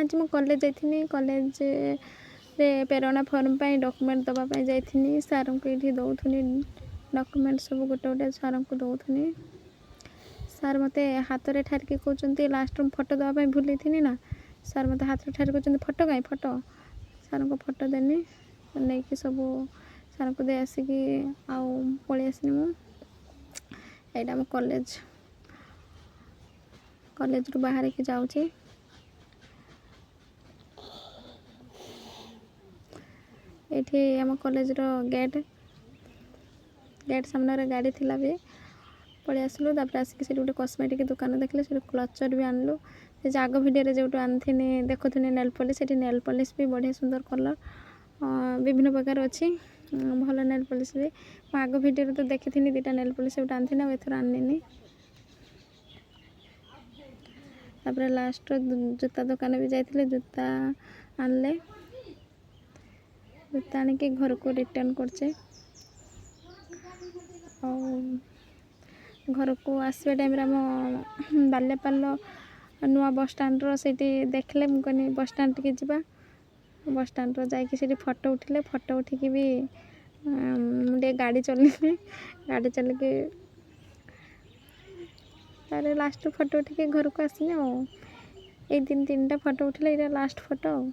ଆଜି ମୁଁ କଲେଜ ଯାଇଥିଲି। କଲେଜରେ ପ୍ରେରଣା ଫର୍ମ ପାଇଁ ଡକୁମେଣ୍ଟ ଦେବା ପାଇଁ ଯାଇଥିଲି। ସାର୍ଙ୍କୁ ଏଇଠି ଦେଉଥିଲି ଡକୁମେଣ୍ଟ ସବୁ, ଗୋଟେ ଗୋଟେ ସାର୍ଙ୍କୁ ଦେଉଥିଲି। ସାର୍ ମୋତେ ହାତରେ ଠାରିକି କହୁଛନ୍ତି, ଲାଷ୍ଟ ମୁଁ ଫଟୋ ଦେବା ପାଇଁ ଭୁଲିଥିଲି ନା, ସାର୍ ମୋତେ ହାତରେ ଠାରି କହୁଛନ୍ତି, ଫଟୋ କାଇଁ ଫଟୋ? ସାର୍ଙ୍କ ଫଟୋ ଦେନି, ନେଇକି ସବୁ ସାର୍ଙ୍କୁ ଦେଇ ଆସିକି ଆଉ ପଳେଇ ଆସିଲି ମୁଁ। ଏଇଟା ଆମ କଲେଜ, କଲେଜରୁ ବାହାରିକି ଯାଉଛି। ଏଇଠି ଆମ କଲେଜର ଗେଟ୍, ଗେଟ୍ ସାମ୍ନାରେ ଗାଡ଼ି ଥିଲା ବି। ପଳେଇ ଆସିଲୁ। ତାପରେ ଆସିକି ସେଠି ଗୋଟେ କସ୍ମେଟିକ୍ ଦୋକାନ ଦେଖିଲେ, ସେଠି କ୍ଲଚର୍ ବି ଆଣିଲୁ। ସେ ଯେ ଆଗ ଭିଡ଼ିଓରେ ଯେଉଁଠୁ ଆଣିଥିନି, ଦେଖୁଥିନି ନେଲ୍ ପଲିସ୍, ସେଠି ନେଲ୍ ପଲିସ୍ ବି ବଢ଼ିଆ ସୁନ୍ଦର କଲର୍ ବିଭିନ୍ନ ପ୍ରକାର ଅଛି, ଭଲ ନେଲ୍ ପଲିସ୍ ବି। ମୁଁ ଆଗ ଭିଡ଼ିଓରେ ତ ଦେଖିଥିନି 2ଟା ନେଲ୍ ପଲିସ୍, ଗୋଟେ ଆଣିଥିନି, ଆଉ ଏଥର ଆଣିନି। ତାପରେ ଲାଷ୍ଟ ଜୋତା ଦୋକାନ ବି ଯାଇଥିଲେ, ଜୋତା ଆଣିଲେ। ଜୋତା ଆଣିକି ଘରକୁ ରିଟର୍ଣ୍ଣ କରୁଛେ। ଆଉ ଘରକୁ ଆସିବା ଟାଇମ୍ରେ ଆମ ବାଲିଆପାଳ ନୂଆ ବସଷ୍ଟାଣ୍ଡର ସେଇଠି ଦେଖିଲେ, ମୁଁ କହିଲି ବସଷ୍ଟାଣ୍ଡ ଟିକେ ଯିବା। ବସଷ୍ଟାଣ୍ଡର ଯାଇକି ସେଇଠି ଫଟୋ ଉଠିଲେ। ଫଟୋ ଉଠିକି ବି ମୁଁ ଟିକେ ଗାଡ଼ି ଚଲେଇଲି। ଗାଡ଼ି ଚଲେଇକି ତାପରେ ଲାଷ୍ଟ ଫଟୋ ଉଠିକି ଘରକୁ ଆସିଲି। ଆଉ ଏଇ ଦିନ 3ଟା ଫଟୋ ଉଠିଲେ, ଏଇଟା ଲାଷ୍ଟ ଫଟୋ। ଆଉ